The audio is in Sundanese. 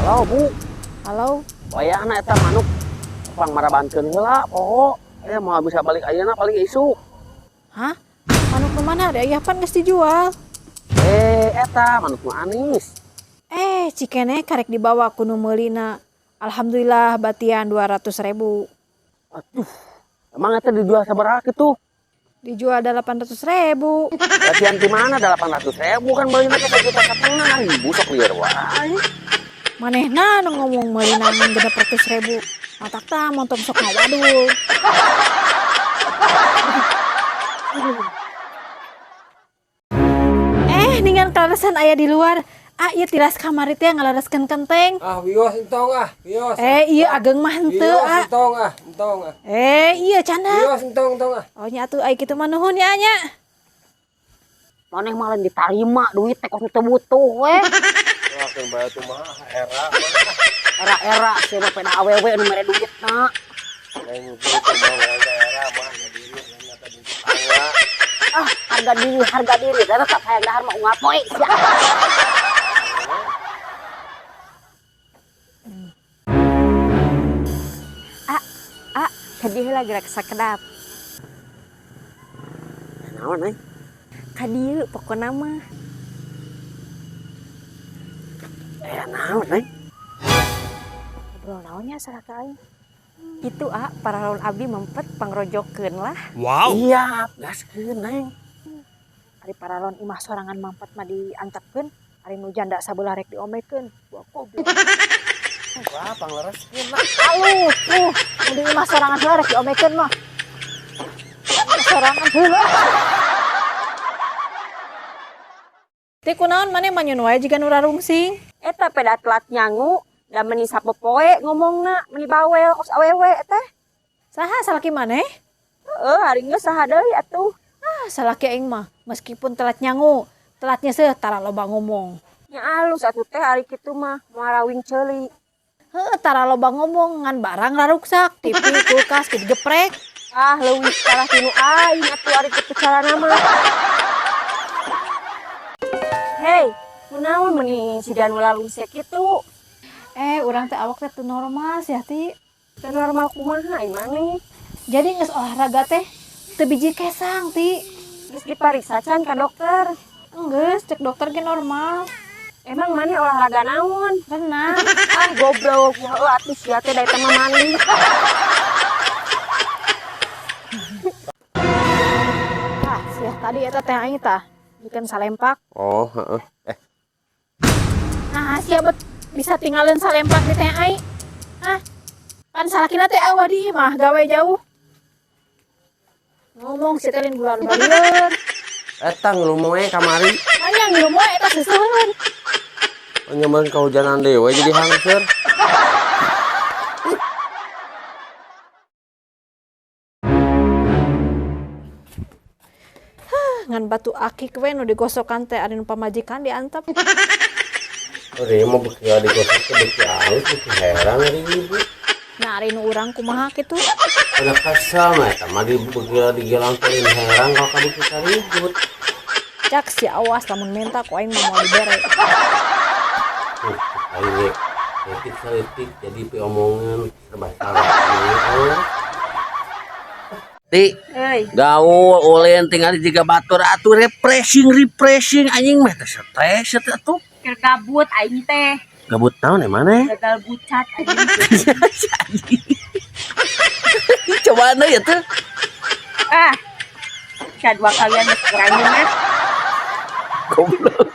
Halo, Bu. Halo. Wayahna eta manuk pang marabankeun heula poho. Aya moal bisa balik ayeuna paling isuk. Hah? Manuk nu mana ada ayah pan geus dijual. Eh, eta manuk nu anis. Eh, cikene karek dibawa ku nu meulina. Alhamdulillah batian 200.000. Aduh. Emang eta dijual sabaraha kitu? Dijual 800.000. Batian di mana 800.000 kan beulina teh 1,5 juta ribu sok lieur wae. Manehna nu ngomong meulina ngan 600.000. Matak tah montong sok ngawadul. Eh, ningan kaleresan aya di luar. Ah, ieu tilas kamari teh ngalereskeun kenteng. Ah, wios entong ah, wios. Eh, ieu ageng mah henteu Wios ah. entong ah, entong ah. Eh, iya canda. Wios entong entong ah. Oh nya atuh ai kitu mah nuhun ya nya. Maneh mah lain ditarima duit teh kos teu butuh we. Wah, keun bae atuh mah era. Era-era sia mah peda awewe nu mere duitna. Lain butuh mah urang teh era mah harga diri urang teh tetangga. Ah, harga diri teh tetap hayang dahar mah unggal poe sia. Ah, ka dieu heula gerak sakedap. Naon euy? Ka dieu pokona mah. Eh, naon euy? Ngobrol naon nya salah ka aing? Itu ah, paralon abdi mempet pangrojokeun lah. Wow. Iya, gaskeun neng. Ari paralon imah sorangan mampet mah diantepkeun, ari nu janda sabelah rek diomekeun. Wah, goblok. Wah, panglereskeun lah. Alus, tuh, nu di imah sorangan heula rek diomekeun mah. Imah sorangan heula. Teh kunaon maneh manyun wae jiga nu rarungsing? Eta peda telat nyangu, da meuni sapopoe ngomongna, meuni bawel kos awewe teh. Saha salaki maneh? Heeh, ari geus saha deui atuh. Ah, salaki aing mah meskipun telat nyangu, telatnya seuh tara loba ngomong. Nya alus atuh teh ari kitu mah, moal rawing ceuli. Heeh, tara loba ngomong ngan barang raruksak, TV, kulkas kitu geprek. Ah, leuwih parah tinu aing atuh ari kitu carana mah. Hei, kunaon meuni si Danu lalungse kitu? Eh, urang teh awak teh teu normal sia ti. Teu normal kumaha ai maneh? Jadi geus olahraga teh teu biji kesang ti. Geus dipariksa can ka dokter? Enggeus, cek dokter ge normal. Emang maneh olahraga naon? Renang. Ah, goblok. Ya heuh atuh sia teh da eta mah mandi. Ah, sia tadi eta teh aing tah bikin salempak. Oh, heeh. Eh, Nah, sia bet bisa tinggalin salempak di teh aing. Hah? Pan salakina teh awa di imah gawe jauh. Ngomong si teh lain bulan balieun. Eta ngelumoe kamari. Manya ngelumoe eta seseuheun. Nyaman kehujanan deui we jadi hangseur. Ngan batu akik we nu digosokan teh ari nu pamajikan diantep. Ari mah beuki digosok teh beuki alus beuki herang ari ibu. Nah, ari nu urang kumaha kitu? Ada kesel mah eta mah di beuki digelangkeun herang ka beuki karibut. Cak si awas lamun menta ku aing mah moal dibere. Tuh, aing ge leutik saleutik jadi piomongan serba salah. Ti, Euy, gaul ulin tinggal jiga batur atuh refreshing anjing mah teh stres teh atuh. Keur gabut aing teh. Gabut naon e maneh? Gagal bucat aing. Cobaan deui atuh. Ah. Sia dua kalian geus kurangin mah. Goblok.